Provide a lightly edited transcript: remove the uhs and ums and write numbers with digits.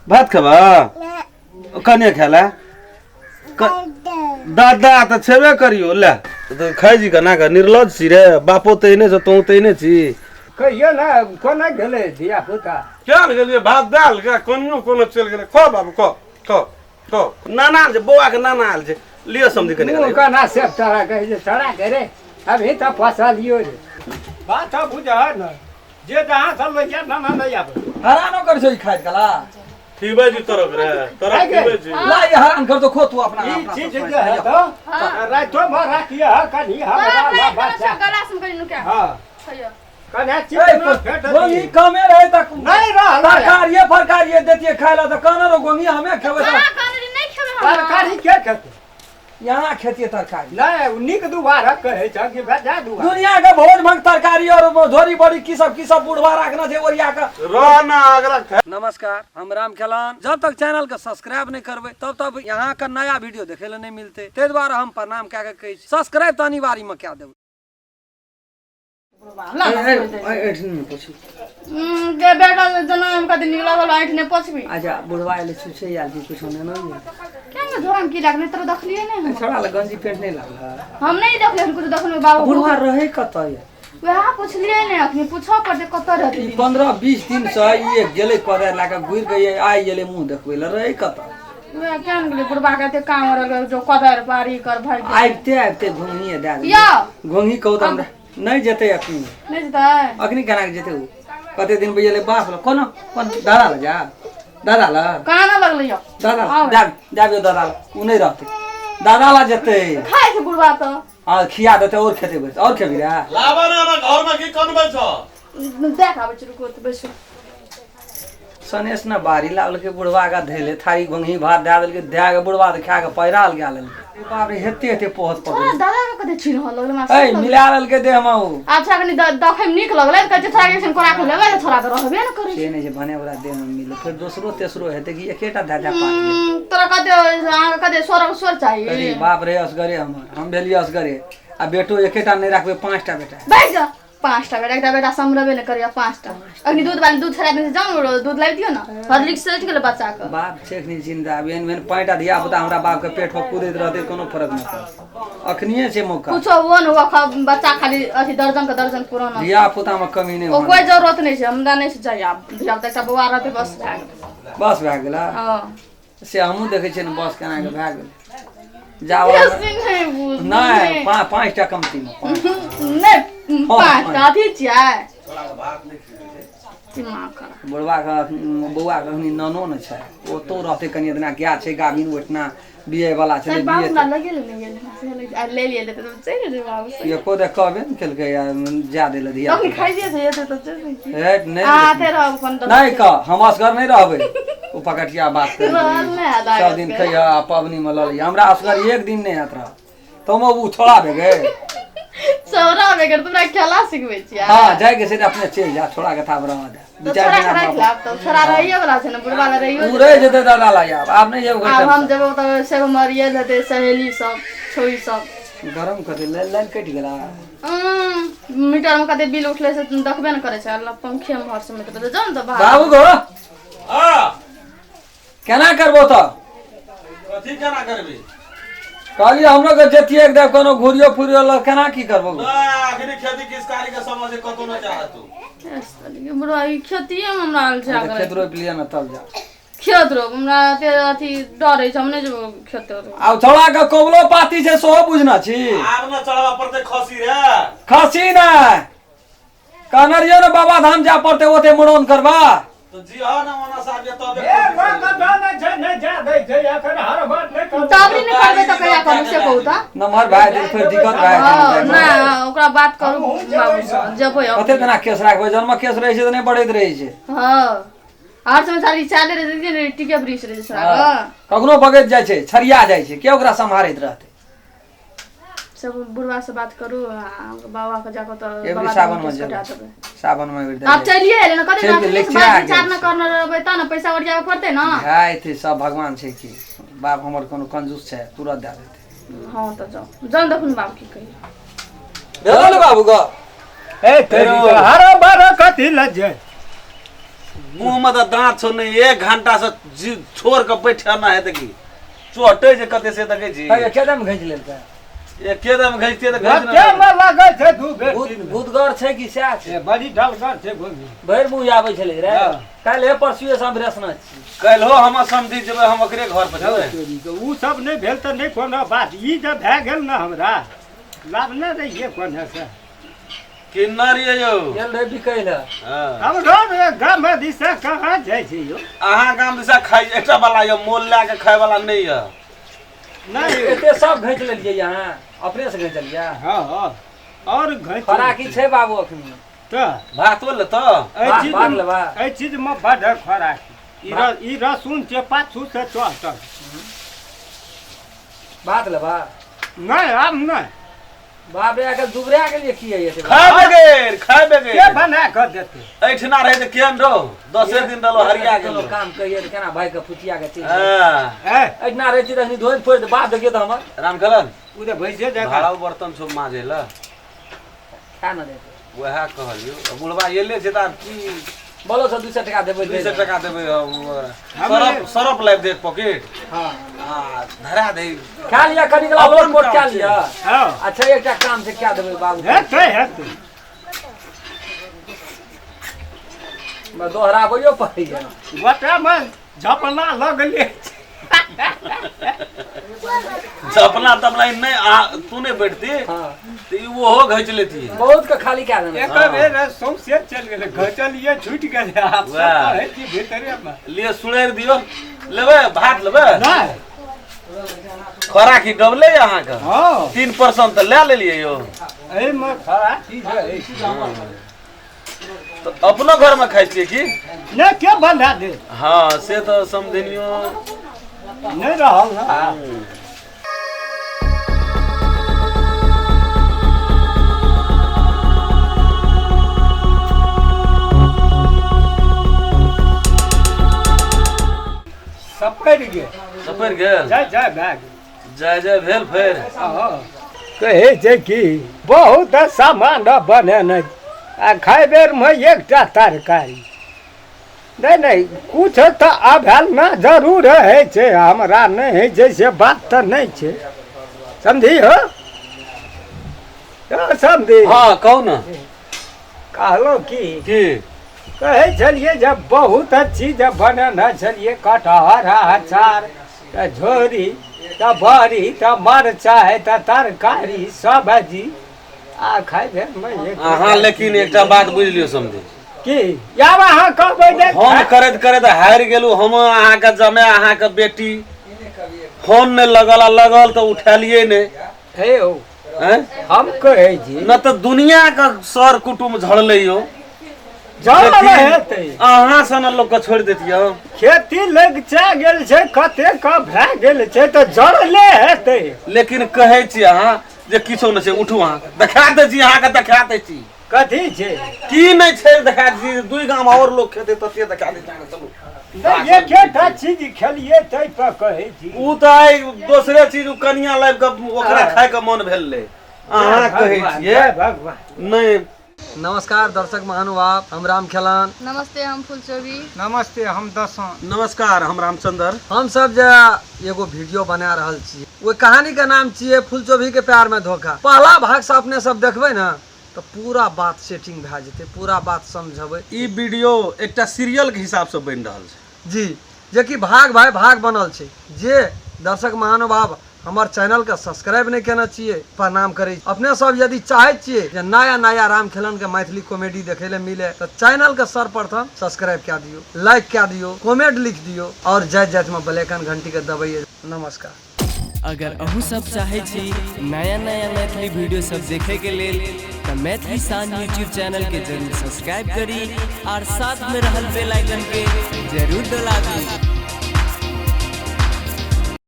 भात खेबा कने खेला दादा तऽ छेबे करियो ले तऽ खाइ छी केना कऽ निर्लज छी रे बापो तेहने छौ तोहूँ तेहने छी कहियो ने कोना गेलै धिया पुता चल गेलियै भात दाल के कोनियो कोनो चलि गेलै खो बाबू खो खो खो नाना आयल छै बौआ के नाना आयल छै लिअ समझी कने मुँह केना सेब तोरा कहै छै तोरा के रे अभी तऽ फसलियो रे बात बुझह ने जे जहाँ से लैया नाना नहि आबै हरानो कर छौ ई खाइत कला खिबै छी तरक रे तरक खिबै छी ला ये हरान कर दो खो तू अपना ई अपना चीज सब जे है तो राइतो में राखिए कनी हमरा ला बच्चा गला सुन कनी नुका हाँ खइयो कने ए, चिकन फेट गोंगी कमे रहे तक नहीं रहल तरकारिये फरकारिये देतिये खाय ला तऽ कहने रहो गोंगी हमे खेबै कहाँ तऽ कहने नहीं खेबै हम तरकारी के खेतै यहाँ खेतिये तरकारी नहीं ओ नीक दुबारा कहै छ कि भेजा दुबारा दुनिया के भोज भंग तरकारी और झोरी बड़ी की सब बुढ़वा राखना छै ओरिया के रह ना अगला खा नमस्कार, हम राम खेलान। जब तक चैनल के सब्सक्राइब नहीं करबे तब तक यहाँ के नया वीडियो देखे ले नहीं मिलते, ते द्वारा हम प्रणाम कए के कहै छी सब्सक्राइब तऽ अनिवार्य में कए देबै। गे बेटा जना हम कते नीक लागल आँखि नहि पोछबी। अच्छा बुढ़वा एलै छुछे आयल छी कुछो नहि ने। केना ने झोरा में की लागल तोरा देखलियै नहि हम। छोड़ा ले गंजी पेंट नहि लागल है। हम नहि देखलियै हन कुछो देखलहुँ बाबू। बुढ़वा रहै कतऽ ये? वएह पुछलियै नहि अखनी पूछऽ पड़तै कतऽ रहतै। ई 15-20 दिन से ई गेलै कोदारि लए कऽ घुरि कऽ आइ गेलै मुँह देखबै लए रहै कतऽ। वएह केना गेलै बुढ़वा के एते काम रहल जो कोदारि बारी कर भरि गेल। आबिते आबिते घोंघिए दए देलियै। यौ घोंघी कहू तऽ हमरा नहि जेतै अखनी। नहि जेतै? अखनी केना के जेतै ओ? कते दिन बजेलै बाप लग कोना कोन दादा लग जा दादा लग कहाँ ना लगलै यौ? दादा लग जा जाबियो दादा लग ओ नहि रहतै दादा लग जेतै। खाइ छै बुढ़वा तऽ। आ खिया देतै और खेतै बस और खेबी रे। लाबा ने हमरा घर में की कनबै छ? देख आबै छी रुकू तऽ बैसू। सनेस ने बारी लागलकै बुढ़वा के धैले थारी घोंघी भात दए देलकै दए के बुढ़वा के खा के पैराल गेल लेलकै। बाप रे हेते हेते पोहत छोड़ा पकड़ि दादा के कते चिन्ह लगलै हमरा। ए मिला लेलकै देह में ओ। आब छोड़ा कनी देखै मे नीक लगलै तऽ कहै छै छोड़ा के ऐसन कोरा के लेबै तऽ छोड़ा तऽ रहबे ने करै। से नहि छै भने वाला देह में मिले फेर दोसरो तेसरो हेतै कि एकेटा धए धए पाट गेल। तोरा कते अहाँके कते स्वर स्वर चाही। अरे बाप रे असगरे हमर हम भेलियै असगरे आ बेटो एकेटा नहि राखबै 5टा बेटा। बैठ जा 5टा बेटा एकटा बेटा सम्हरबे नहि करैया 5टा। अखनी दूध वाली दूध छोड़ा देने जाउ ने दूध लाबि दियौ ने हॉर्लिक्स से उठि गेलै बच्चा के। बाप छै अखनी जिंदा एहन एहन 5टा धिया पुता हमरा बाप के पेट पर कूदैत रहतै कोनो फरक नहि पड़तै। अखनिये छै मौका। कुछो हो न हो बच्चा खाली अथी दर्जन के दर्जन पुराना। धिया पुता में कमी नहि ओ कोई जरूरत नहि छै हमरा नहि छै चाहिए आब धिया पुता एकटा बौआ रहतै बस भए गेलै। बस भए गेलै। हँ से हमहूँ देखै छियै ने बस केना के भए गेलै। जाओ बेसी नहि बुझ नहि 5टा कमती मे नहि 5टा अथी छियै। दिमाग खराब। बुढ़वा के बौआ के अखनी नानो ने छै ओतौ रहतै कनि एतना गाय छै गाभिन ओहिठिना बियै वाला छलै बाबू बियै हमरा लगे नहि गेल से लगे आ ले लियै तऽ चलि जेबै बाबू से। एको दे कहबे ने केलकै आ जा दै लए धिया अखनी खाइ दियै छै एते तऽ चलि जेबै। हे नहि आते रहब अपन तऽ नहि कह हम असगर नहि रहबै ओ पकटिया बात करै रहल नहि हैत सब दिन खैह आ पबनी मे लऽ लिअ हमरा असगर एक दिन नहि हैत रहल तो मे ओ छोड़ा भे गए। छौड़ा भे गेल तोरा खेला सिखबै छियै। हाँ जाय के छै तऽ अपने चलि जा छोड़ा के थाप रहऽ दे। तऽ छोड़ा के राखि लाब तऽ छोड़ा रहैये वाला छै ने बुढ़वा लए रहियो ओ रहि जेतै दादा लग आब आब नहि जेबै आब हम जेबै तऽ से मरियल हेतै सहेली सब छोरी सब। गरम कते लाइन कटि गेला। मीटर में कते बिल उठलै से देखबे ने करै छै अल्लाह पंखे में हर समय तऽ जाउ ने तऽ बाहर। बाबू गो हाँ केना करबो तऽ? कथी केना करबी? कहलियै हमरो के जेतियै एक देव कोनो घुरियो फुरियो लग केना की करबो? नहि अखनी खेती किस्तारी के समय छै कतौ नहि जा तू। बुढ़वा ई खेतिये में हमरा आयल छै तऽ खेत रोपि लिअ ने तब जा। खेत रोप हमरा एते अथी डर अछि हम नहि जेबो खेत रोप। आब छौड़ा के कबलो पाती छै सेहो बुझना छी। आब ने चढ़बा पड़तै खसी रे। खसी नहि कहने रहियै ने बाबा धाम जाय पड़तै ओते मुड़न करबा। तऽ जी हँ ने ओना साहब जे तबे ए बात तऽ नहि छै नहि जा दै छै एखन हर बात नहि करू। तबरी नहि करबै तऽ कहिया करू से कहू तऽ। नमहर भए जेतै फेर दिक्कत भए हँ जेतै। नहि ओकरा बात करू बाबू सँ जेबै कते दिना केस राखबै जन्म केस रहै छै तऽ नहि बढ़ैत रहै छै। हँ हर समय सारी चाले रहै छै टीके वृक्ष रहै छै छोड़ा के। कखनो बगैत जाइ छै छरिया जाइ छै के ओकरा सम्हारैत रहतै। सब बुढ़वा से बात करू आ बाबा के जाकऽ तऽ एबरी बाबा सावन में केस कटा जेबै। देबै। सावन में एबरी आब चलिए एलै ने कते चलि दिन गेलै, बात लेक्चर विचार आ न करने रहबै तऽ ने पैसा ओरियाबऽ पड़तै ने। भए एतै सब भगवान छै की बाप हमर कोनो कंजूस छै तुरंत दए देतै। हँ तऽ जाउ जाउ देखू ने बाबू की कहिए। भेलो ने बाबू गो। ए तेरी हर बरकत लज्जै। मुँह में तऽ दाँत छौ नहि, 1 घंटा से छोड़ के बैठा ना है देखी चोटे जे कते से देखै छी। एकेदम घीच लेलकै। एकेदम घीचते तऽ घीच के में लगै छै 2 बेर 3 बेर। भूतगर छै कि सएह छै? बड़ी ढलगर छै भूमि। भरि मुँह आबै छलै रे। काल्हि परसुए से हम रेसना छी। काल्हिहो हम समझी जेबै, हम ओकरे घर पर जेबै। ओ सब नहि भेल तऽ नहि कोनो बात, ई जब भए गेल ने हमरा लाभ नहि रहियै कोनो से। किन्ना रहियै यौ? गेल रहे बिकै लए। हम गाम दिशा कहाँ जाइ छी यौ? अहाँ गाम दिशा खाइ एकटा वाला यौ, मोल लए के खाय वाला नहि यऽ। नहि एते सब घीच लेलियै अहाँ, अपने से घीचलियै? हँ हँ, और घीच खोराकी छै बाबू अखनी तऽ भातो लेतऽ? एहि चीजमे बड खोराकी। ई रसुन छै पाछू से चढ़तल। भात लेबा? नहि आब नहि। बाप रे, आइ दुबरा गेलियै की है? खाय बगैर, खाय बगैर के बना कऽ देतै? एहिठिना रहै तऽ केहन रहो, 10 दिन रहलो हरिया गेलो। काम कहियै तऽ केना भाई के फुचिया के चीज। हां एहिठिना रहै छी तखनी धोइ फोड़ि दे, बाप देखियै तऽ हमर। रामखलन ओ तऽ भैंसे जकाँ भाड़ा बर्तन छौ माजै लए। खा न देतै। वएह कहलियौ, बुढ़बा एले छै तऽ आब की बोलो से 200 टका देबै। 200 टका देबै। सरफ सरफ लाबि दे 1 पॉकेट। हां हां धरा दे। खा लिअ कनी कला लोट मोट खा लिअ। हां अच्छा एकटा काम छै, क्या देबै बाबू? हेतै हेतै। मैं दोहराबैयो पड़ैया। गोटा मे झपना लगले। झपना तपना नहि, तू नहि बैठती तऽ ओहो घीच लेती। बहुत के खाली कए देने। एक बेर सौंसे चलि गेलै, घचलियै छूटि गेलै। आब सब कहै छी भीतरे मे। लिए सुड़ैर दियौ। लेबै भात लेबै? नहि। खोराकी डबलै अहाँके? हँ। 3% तऽ लए लेलियै यौ। एहिमे खोराकी छै। तऽ अपनो घरमे खाइ छियै की? नहि, के बना दे? हँ से तऽ समझनियो नहि रहल ने। सपरि गेल। सपरि गेल? जय जय भए गेल। जय जय भेल फेर। कहै छै कि बहुत सामान बनेने आ खाय बेरमे एकटा तरकारी नहि नहि कुछ तऽ अभेलना जरूर होइ छै, हमरा नहि होइ छै से बात तऽ नहि छै। समझी हो? समझी? हँ कहू ने। कहलहुँ की की कहै छलियै जे बहुत चीज बनेने छलियै, कटहर अचार तऽ झोरी तऽ बड़ी तऽ मरचाइ तऽ तरकारी सब्जी आ खाय बेरमे। अहाँ लेकिन एकटा बात बुझि लियौ समझी। की आब अहाँ कहबै? फोन करैत करैत हारि गेलहुँ हम। अहाँके जमाय अहाँके बेटी फोन नहि लगल, आ लगल तऽ उठेलियै नहि। हे यौ हम कहै छी न तऽ दुनिया के सर कुटुम्ब झड़लै यौ। झड़ल हेतै। अहाँ सन लोक के छोड़ि देतियै। खेती लग गेल छै, कते क भए गेल छै तऽ जड़ले हेतै। लेकिन कहै छी अहाँ जे किछो नहि छै। उठू, अहाँ देखा दै छी, अहाँके देखा दै छी। कथी छै? की नहि छै देखा दै छी। 2 गाम और लोग खेतै तते देखा दै छी। चलू एकेटा चीज खेलियै ताहि पर कहै छी। ओ तऽ आइ दोसरे चीज कनिया लाबि कऽ ओकरा खायके मन भेल। अहाँ कहै छियै भगवान नहि। नमस्कार दर्शक महानुभाव, हम राम खेलान। नमस्ते, हम फुलचोबी। नमस्ते, हम दसों। नमस्कार, हम रामचंद्र। हम सब जे एगो वीडियो बना रहल छी ओहि कहानी के नाम छियै फुलचोभी के प्यार में धोखा। पहला भाग से अपने सब देखबै ने तऽ पूरा बात सेटिंग भए जेतै, पूरा बात समझबै। ई वीडियो एकटा सीरियल के हिसाब से बनि रहल छै जी, जेकि भाग भाई भाग बनल छै। जे दर्शक महानुभाव हमर चैनल के सब्सक्राइब नहीं केने छियै, प्रणाम करै छी। अपने सब यदि चाहै छियै जे नया नया राम खेलन के मैथिली कॉमेडी देखै लए मिले तऽ चैनल के सर्वप्रथम सब्सक्राइब कए दियौ, लाइक कए दियौ, कमेंट लिख दियौ और जाइत जाइत में बेल आइकन घंटी के दबैयै। नमस्कार। अगर अहूँ सब चाहै छी नया नया मैथिली वीडियो सब देखे के लेल तऽ मैथिली शान यूट्यूब चैनल के जरूर सब्सक्राइब करी और साथ में रहल बेल आइकन के जरूर दबा दी।